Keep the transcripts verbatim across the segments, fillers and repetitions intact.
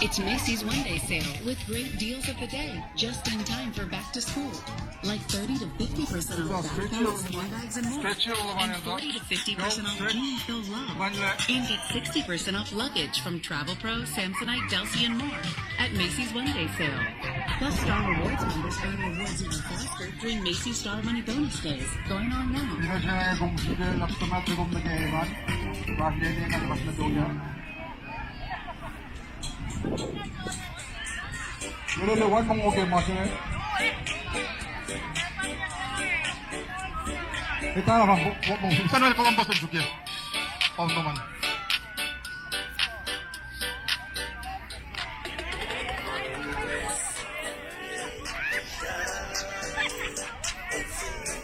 It's Macy's One Day Sale with great deals of the day, just in time for back to school. Like thirty to fifty percent off backpacks, handbags, and more. And forty to fifty percent off gear you'll love. And get sixty percent off luggage from Travel Pro, Samsonite, Delsey, and more at Macy's One Day Sale. Plus, Star Rewards members earn rewards even faster during Macy's Star Money Bonus Days, going on now. Lele, lele, one more game, Martin. Ita na, one more, one more. Ita na, Columbus and Sukia. Oh, no, man.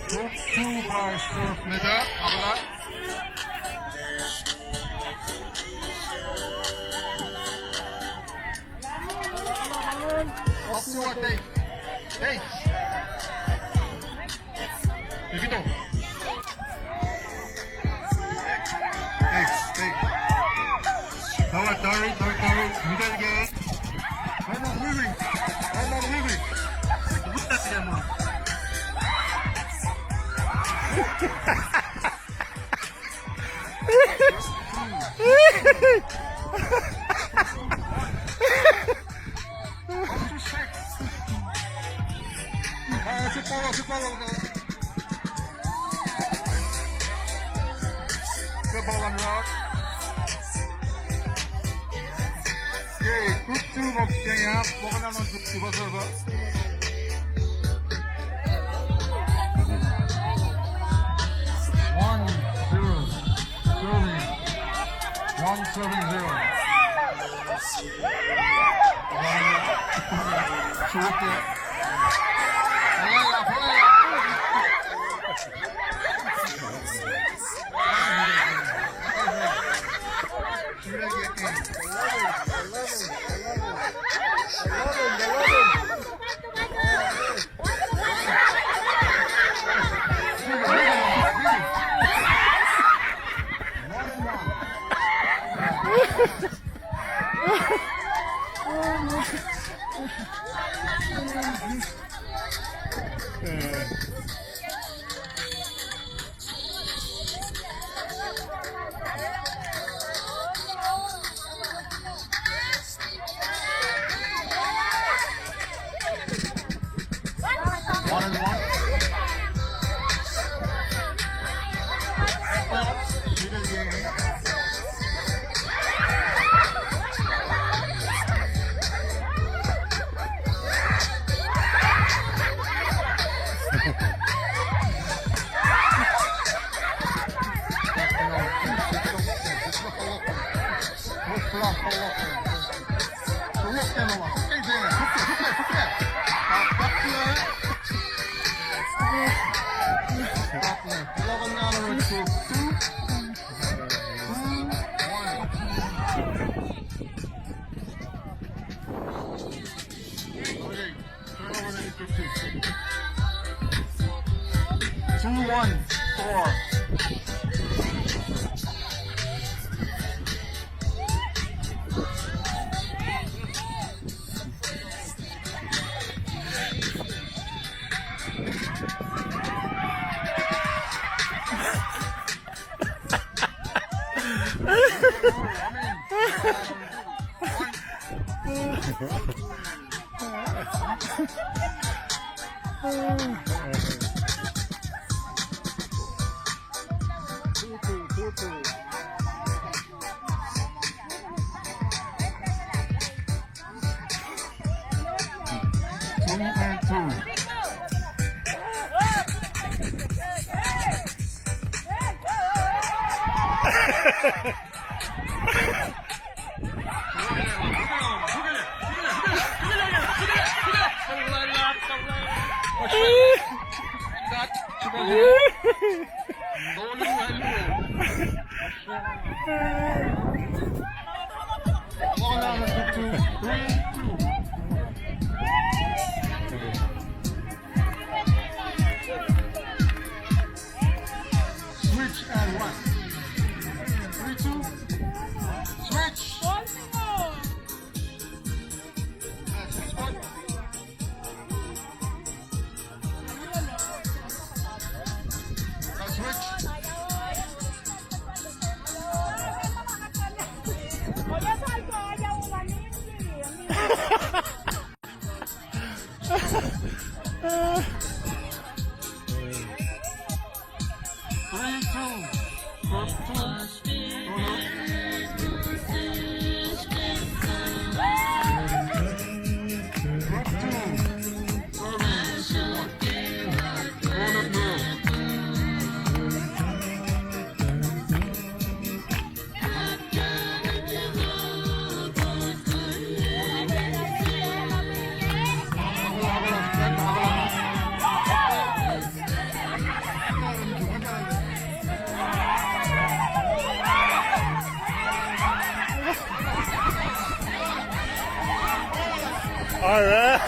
Two, two by Surf Neda, Abla. Up to what, Dave? Dave. Evito. Dave, Dave. Tawa, Tari, Tari, Tari. Middle game. Come on, Riri. Come on, Riri. Look at them. Good ball and rock. Okay, group two of Kenya. Welcome on group two. One zero. Serving. One serving zero. One. Suwok ya. One and one. Two one four. Two and two. Switch and one. Three, two. Switch. One, two. Three two. First two. All right.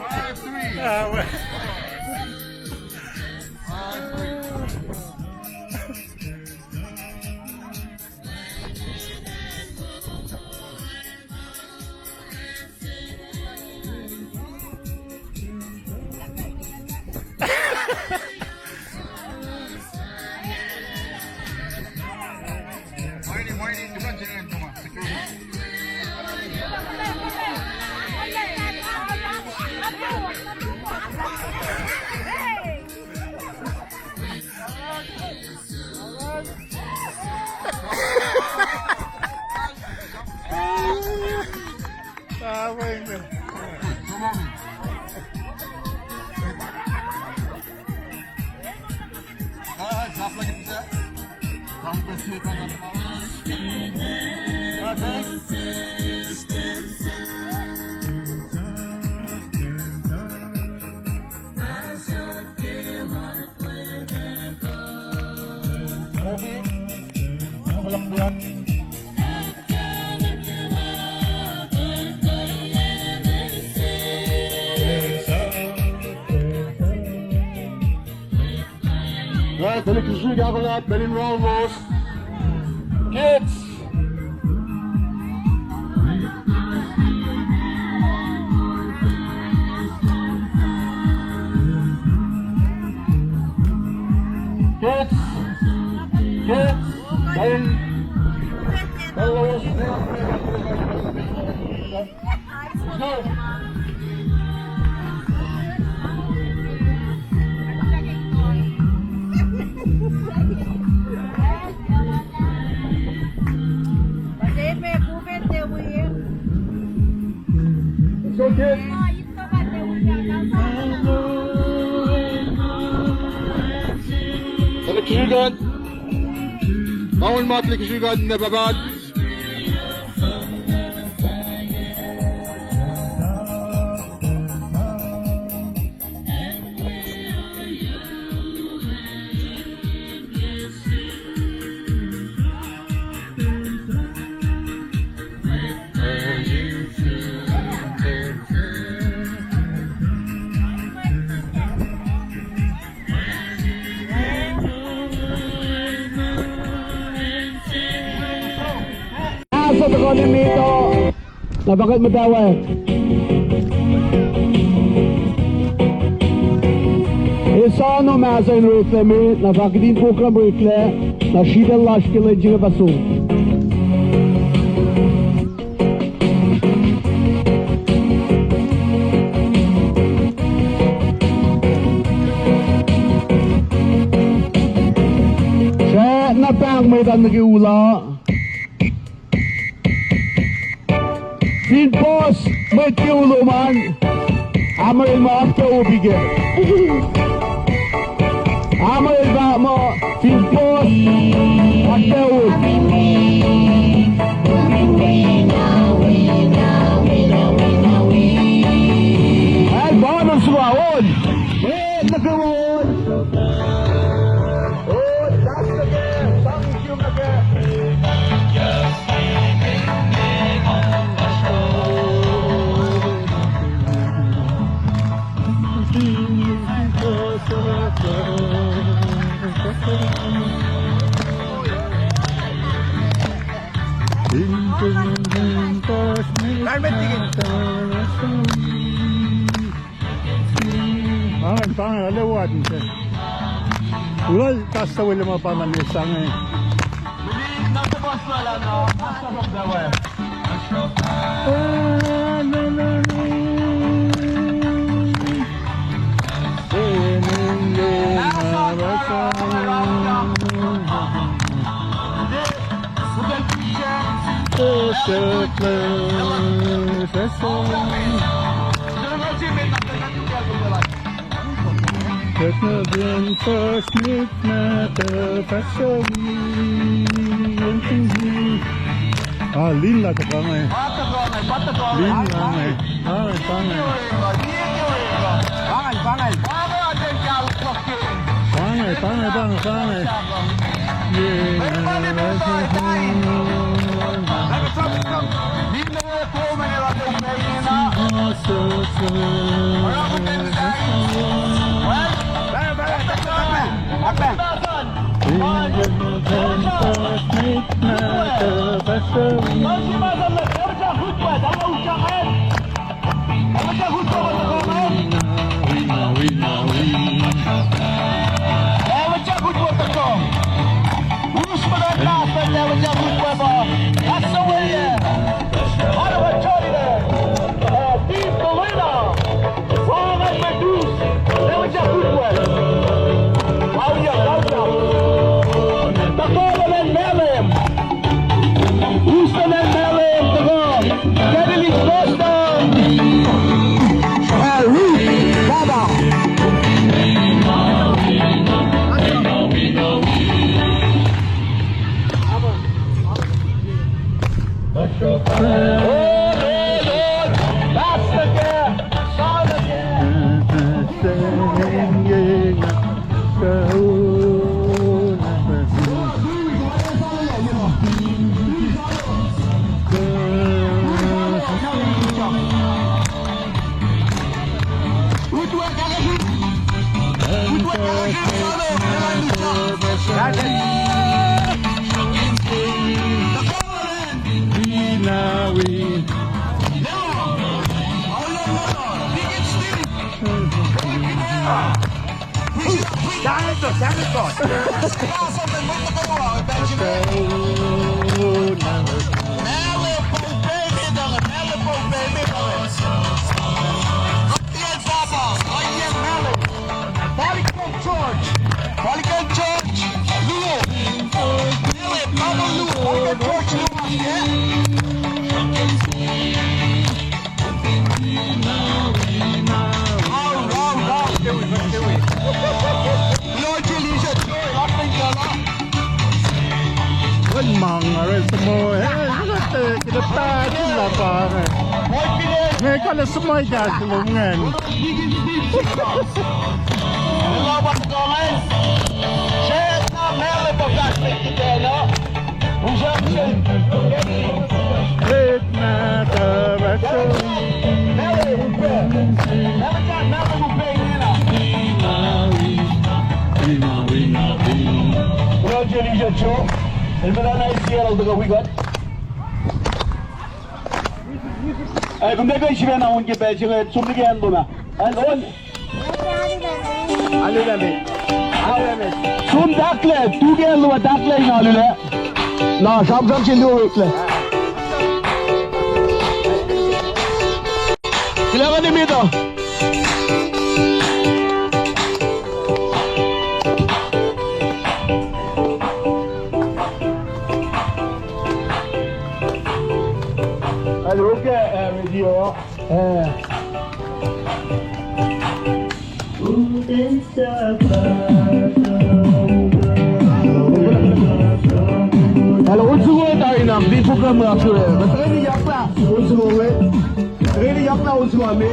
Five three. Ah, well. Five three. Ah, wait a minute. Right, tuhlihk srihsrihk ahkolah Melin Ramos. Kids. Kids. Kids. Melin Ramos. Tuhlihk srihsrihk an. Maun ma tuhlihk srihsrihk an, na pahpah. Emet uh, na fah kuht muhtwacwacack. Esano ma se in oreklac me, na fah kihtin program oreklac, na sritacl lasr ke lwen se inge fah som. Srackna pahng mwet an nuh ke ul uh. Fin puhs mwet ke ul lom an, Amarel ma apkuh opike. Amarel pa ma fin puhs, apkuh op. Acn pa nuh suwos on. Mwet nuh kwewa on. Angan, pa inge, ale wad in se. Ulal kasta wele ma pa inge sang inge. Ah, lin lah tuhkuh inge. Lin lah inge. Pa inge, pa inge. Pa inge, pa inge. Pa inge, pa inge, pa inge, pa inge. Papa, Michael George. Michael George Luo. Michael Papa Luo. Michael George Luo. Yeah. Au, au, au. Lord, you lead us joy. Lord, thank you, Lord. Kuht ma nga orek suhmuh, eh, kuht, eh, kuht paht lah pa inge. Nge kuht suhmuh kahs lom ingacn. Well, Jelly, you too. El muhta na Seattle, the weekend. Ac kom tiac kuh in sifacna on ke pacl se inge, som liki acn lom ah. Acn on. Alu lah met. Alu lah met. Som tahklac, tu ke acn lom ah, tahklac in alu lah. Na, sramsram se luo eklac. Kuloh ma luti met uh. Hello, okay, uh, radio. Uh. Hello, on soko tari na, di program na sure. Basta ini yakla, on soko we. Ready, yakna on soko me.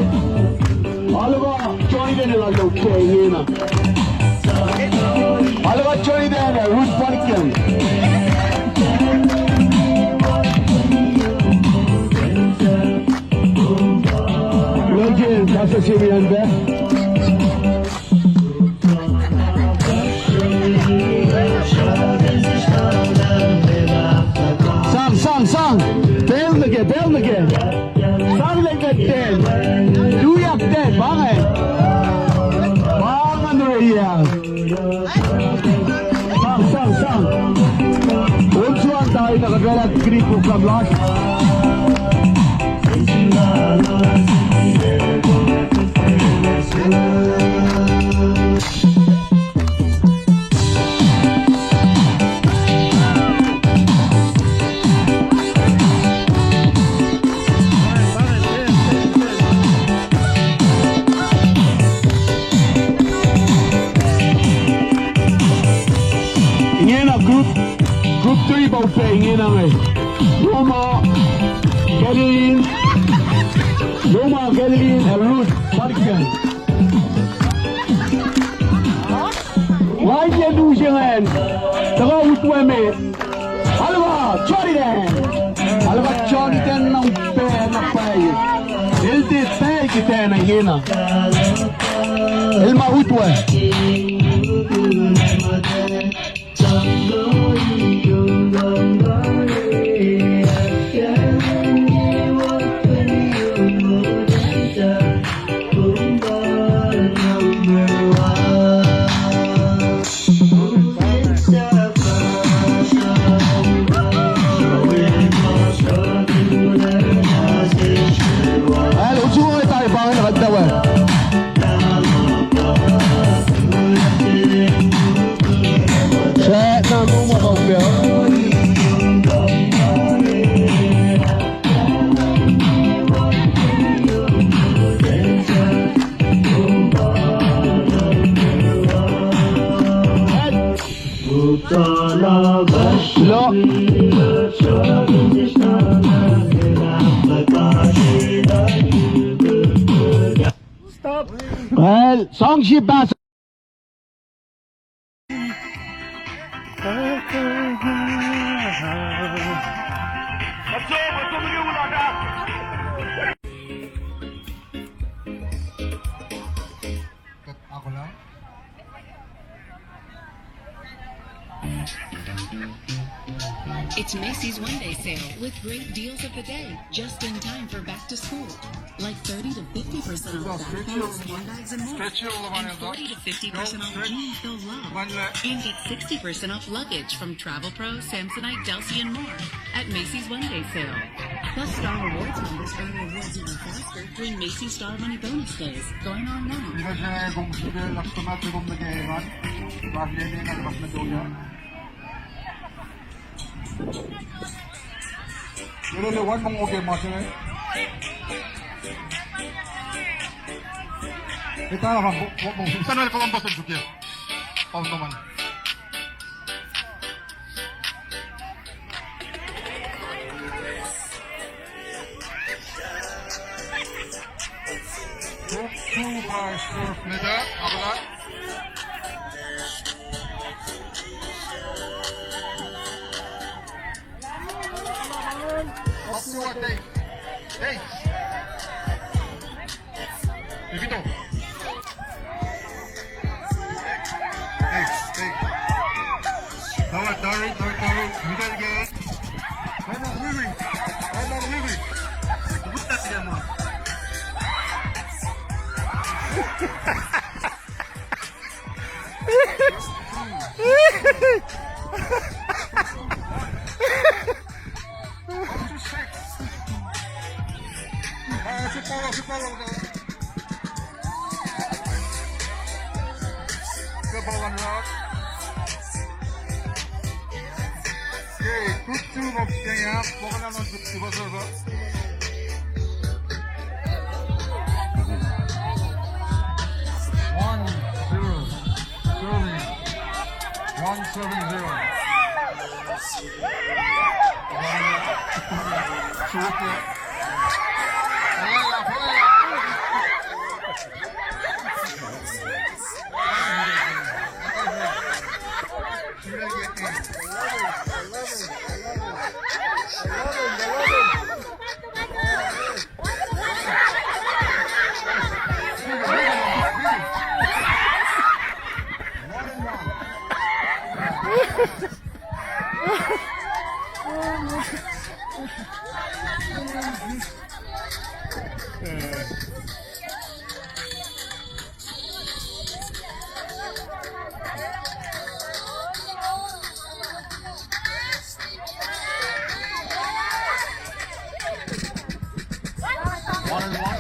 Alu pa Johnny Daniel, alu ke ingena. Alu pa Johnny Daniel, Ruth Panikian. Legend, Pastor Simeon Bear. Sang, sang, sang. Pacl nuh ke, pacl nuh ke. Sang leng ke ten. Tuyak ten, pa inge. Pa inge nuh ya. Sang, sang, sang. On soko tari na kuht oraclah kini program lasr. Ingena group, group three pa upac ingena inge. Roma, Galilean, Roma, Galilean, ac Ruth Panikian. Nga in yen tu se ingacn, tuhkuh utwe me. Alu pa Johnny Dan. Alu pa Johnny Dan na upac na pwacye. El tiac pacl ke ten ingena. El ma utwe. Hello, on soko tari pa inge na kuht tuh we. Sa na muma kau pia. Stop. Well, sang sip ah. It's Macy's One Day Sale with great deals of the day, just in time for back to school. Like thirty to fifty percent off backpacks, handbags, and more. And forty to fifty percent off jeans you'll love. And get sixty percent off luggage from Travel Pro, Samsonite, Delsey, and more at Macy's One Day Sale. Plus, Star Rewards members earn rewards even faster during Macy's Star Money Bonus Days, going on now. Lele wan mongo ke ma se. Ita na bang, bang, bang. Isa na Columbus on sukia. Paun naman. Group two pa Surf Neda, apalah. Up to what day? Hey. Ipito. Hey, hey. Tawar, tawar, tawar, tawar. Middle game. Come on, Riri. Come on, Riri. Put that together, man. Up to six. Ke ball on rock. Okay, group two of Kenya, Bokonan on group two, what's up? One zero, serving. One seven zero. One and one.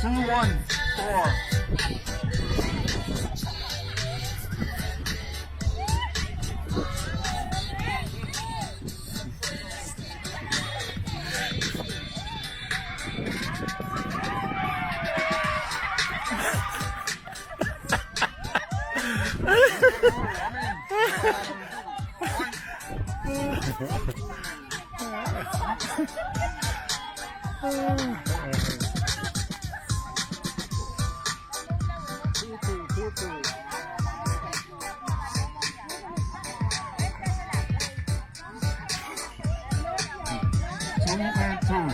Two one four. Two and two.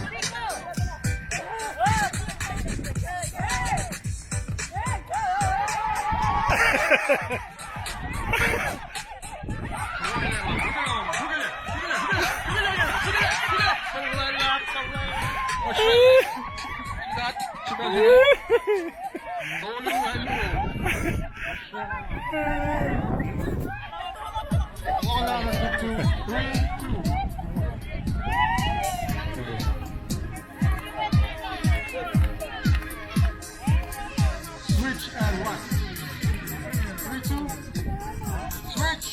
Switch and what? Three, two. Switch.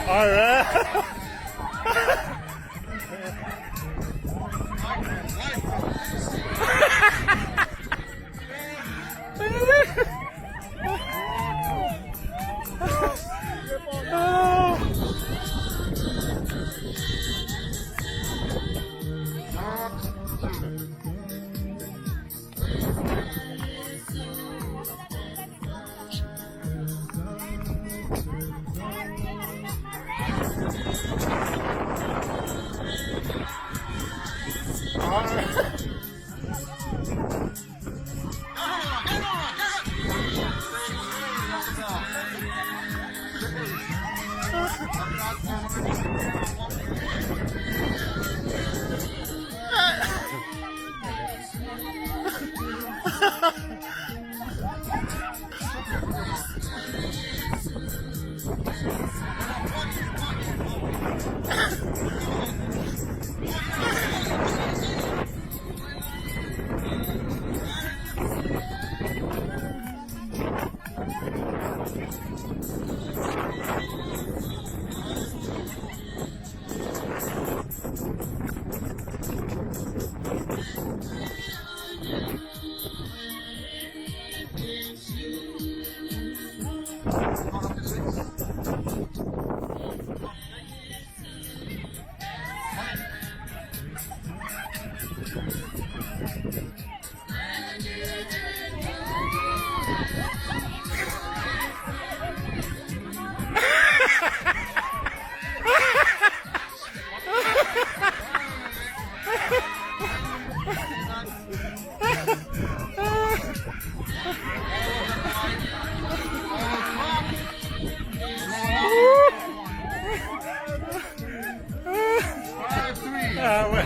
All right. Ah, well.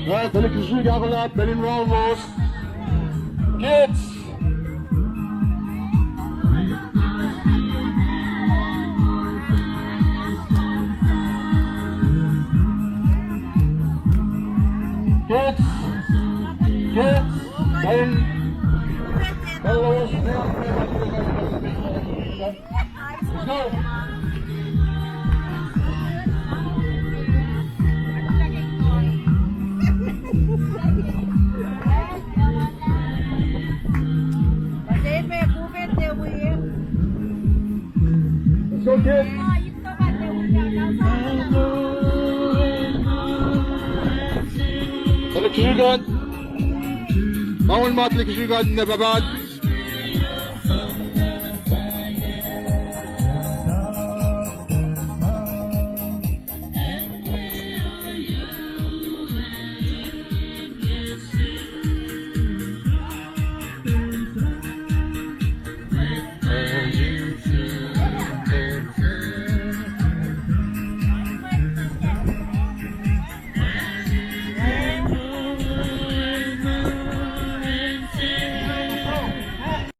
Right, tuhlihk srihsrihk ahkolah, Melin Ramos. Kids. Kids. Kids. Melin. Melin Ramos. Tuhlihk srihsrihk uh, ma won ma tuhlihk srihsrihk uh, na pahpah.